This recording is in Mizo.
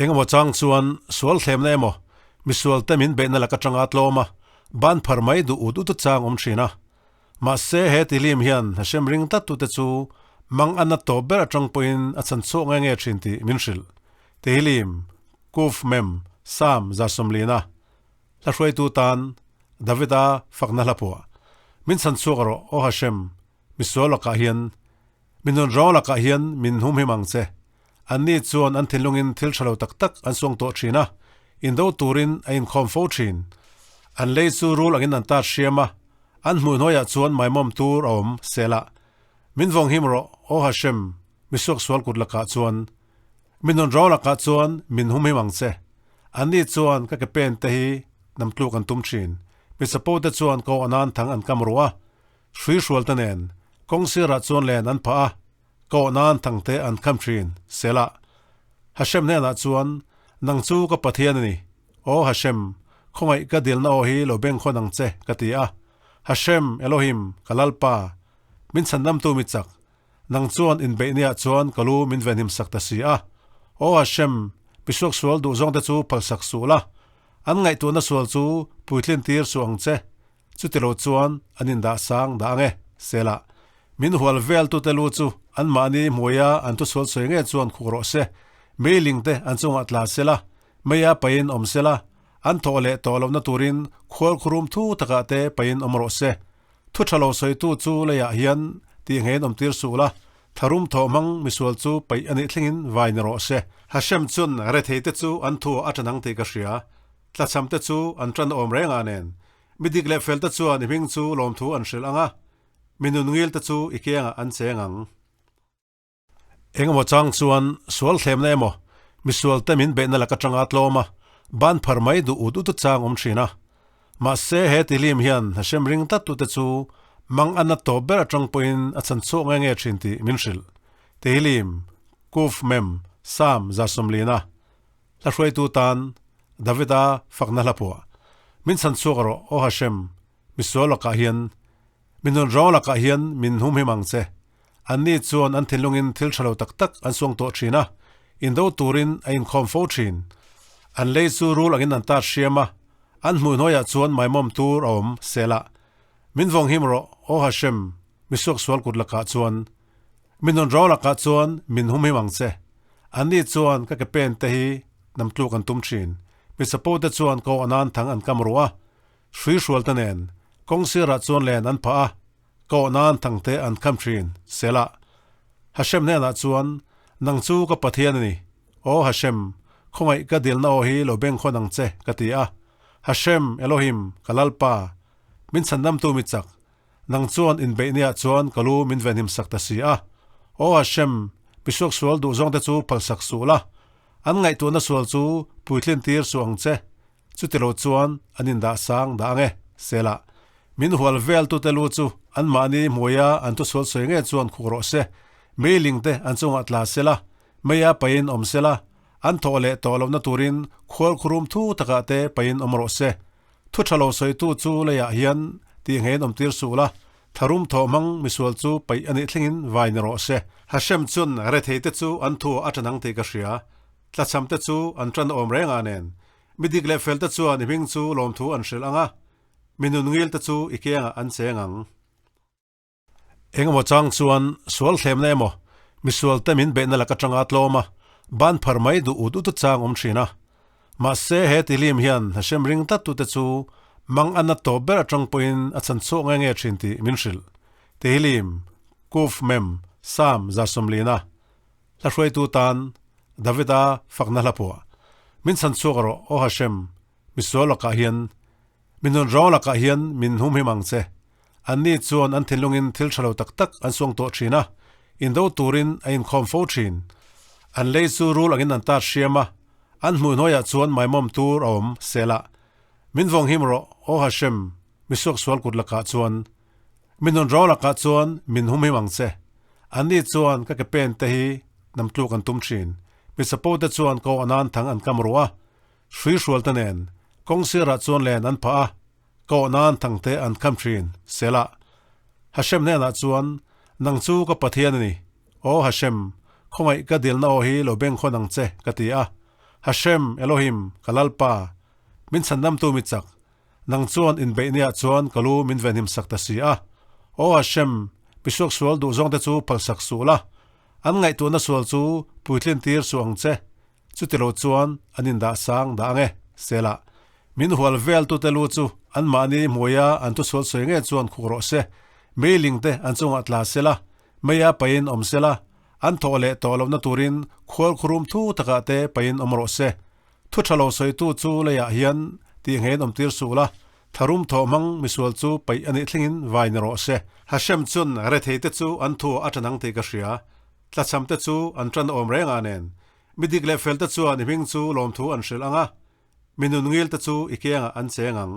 Engemaw chang chuan sual thlemna emaw, misual te min beihna lak atanga tlawm a, ban phar mai duh ut ut chang awm thin a. Mahse he tilim hian Hashem ring tlat tute chu mang a nat tawp ber atang pawhin a chhan chhuak nge nge thin tih min hrilh. Tehillim, Kuf Mem, Sam 29. Hla hruaitu tan Davida fakna hla phuah. Min chhan chhuak rawh aw Hashem, misual lakah hian Min rawn rawng lakah hian min humhim ang che. Anni chuan an thinlungin thil tha lo tak tak an suang tawh thin a, indo turin a inkhawm fo thin. An lei chu rul angin an tat hriam a, an hmuh hnuaiah chuan maimawm tur a awm, Selah. Min vawnghim rawh, Aw Hashem, mi suaksual kut lakah chuan. Min rawn rawng lakah chuan min humhim ang che. Anni chuan ka ke pen te hi nam tluk an tum thin. Mi chapo te chuan ko anan thang an kam ruh a, Hrui hrualte nen kawng sirah chuan len an phah a, koh nan thangte an kham thin, Selah. Hashem hnenah chuan, Nang chu ka Pathian a ni, Aw Hashem, khawngaih ka dilna aw hi lo beng khawn ang che, ka ti a. Hashem, Elohim, ka Lalpa, min chhandamtu mi chak, nang chuan inbeihniah chuan ka lu min venhim sak ta si a. Aw Hashem, misuak sual duh zawngte chu phalsak suh la, an ngaihtuahna sual chu puitlin tir suh ang che, Chutilo chuan an indah sang dah ang e, Selah. Min hual vel tute lu chu anmahni hmuaia an thusual sawi nge chuan khuk rawh se. Meiling te an chungah tla sela, meia pain awm sela, an thawh leh tawh lohna turin khual khurum thu takah te pain awm rawh se. Thu tha lo sawitu chu leiah hian tih ngeiin awm tir suh la, tharum thawh hmang misual chu paih a nih thlengin vai ni rawh se. Hashem chuan rethei te chu an thu a tanang tih ka hria, tlachham te chu an tan awm reng a nen. Mi dik leh fel te chuan i hming chu lawmthu an hrilh ang a, mi nun ngil te chu i kiangah an cheng ang. Engemaw chang chuan sual thlemna emaw, misual te min beihna lak atanga tlawm a, ban phar mai duh ut ut chang awm thin a. Mahse he tilim hian Hashem ring tlat tute chu mang a nat tawp ber atang pawhin a chhan chhuak nge nge thin tih min hrilh. Tehillim, Kuf Mem, Sam 29. Hla hruaitu tan Davida fakna hla phuah. Min chhan chhuak rawh, Aw Hashem, misual lakah hian, min rawn rawng lakah hian min humhim ang che. Anni chuan an thinlungin thil tha lo tak tak an suang tawh thin a, indo turin a inkhawm fo thin. An lei chu rul angin an tat hriam a, an hmuh hnuaiah chuan maimawm tur a awm, Selah. Min vawnghim rawh, Aw Hashem, misuaksual kut lakah chuan. Min rawn rawng lakah chuan min humhim ang che. Anni chuan ka ke pen te hi nam tluk an tum thin. Mi chapo te chuan ko anan thang an kam ruh a, hrui hrual te nen kawng sirah chuan len an phah a, ko nan thang te an kham thin, Selah. Hashem hnenah chuan, Nang chu ka Pathian a ni, Aw Hashem, khawngaih ka dilna aw hi lo beng khawn ang che, ka ti a. Hashem, Elohim, ka Lalpa, min chhandamtu mi chak, Nang chuan inbeihniah chuan ka lu min venhim sak ta si a. Aw Hashem, misuak sual duh zawngte chu phalsak suh la. An ngaihtuahna sual chu puitlin tir suh ang che. Chutilo chuan an indah sang dah ang e, Selah. Min hual vel tute lu chu anmahni hmuaia an thusual sawi nge chuan khuk rawh se. Meiling te an chungah tla sela, meia pain awm sela, an thawh leh tawh lohna turin khual khurum thu takah te pain awm rawh se. Thu tha lo sawitu chu leiah hian tih ngeiin awm tir suh la, tharum thawh hmang misual chu paih a nih thlengin vai ni rawh se. Hashem chuan rethei te chu an thu a tanang tih ka hria, tlachham te chu an tan awm reng a nen. Mi dik leh fel te chuan i hming chu lawmthu an hrilh ang a, mi nun ngil te chu i kiangah an cheng ang. Engemaw chang chuan sual thlemna emaw, misual te min beihna lak atanga tlawm a, ban phar mai duh ut ut chang awm thin a. Mahse he tilim hian Hashem ring tlat tute chu mang a nat tawp ber atang pawhin a chhan chhuak nge nge thin tih min hrilh. Tehillim, Kuf Mem, Sam 29. Hla hruaitu tan Davida fakna hla phuah. Min chhan chhuak rawh, Aw Hashem, misual lakah hian Min rawn rawng lakah hian min humhim ang che. Anni chuan an thinlungin thil tha lo tak tak an suang tawh thin a, indo turin a inkhawm fo thin. An lei chu rul angin an tat hriam a, an hmuh hnuaiah chuan maimawm tur a awm, Selah. Min vawnghim rawh, Aw Hashem, misuaksual kut lakah chuan. Min rawn rawng lakah chuan min humhim ang che. Anni chuan ka ke pen te hi nam tluk an tum thin. Mi chapo te chuan ko anan thang an kam ruh a, Hrui hrual te nen kawng sirah chuan len an phah a, koh nan thang te an kham thin, Selah. Hashem hnenah chuan, Nang chu ka Pathian a ni, Aw Hashem, khawngaih ka dilna aw hi lo beng khawn ang che, ka ti a. Hashem, Elohim, ka Lalpa, min chhandamtu mi chak, nang chuan inbeihniah chuan ka lu min venhim sak ta si a. Aw Hashem, misuak sual duh zawngte chu phalsak suh la, an ngaihtuahna sual chu puitlin tir suh ang che. Chutilo chuan an indah sang dah ang e, Selah. Min hual veltute lu chu anmahni hmuaia an thusual sawi nge chuan khuk rawh se, meiling te an chungah tla sela, meia pain awm sela, an thawh leh tawh lohna turin khual khurum thu takah te pain awm rawh se. Thu tha lo sawitu chu leiah hian tih ngeiin awm tir suh la, tharum thawh hmang misual chu paih a nih thlengin vai ni rawh se. Hashem chuan retheite chu an thu a tanang tih ka hria. Tlachhamte chu an tan awm reng a nen. Mi dik leh felte chuan i hming chu lawmthu an hrilh ang a, mi nun ngilte chu i kiangah an cheng ang.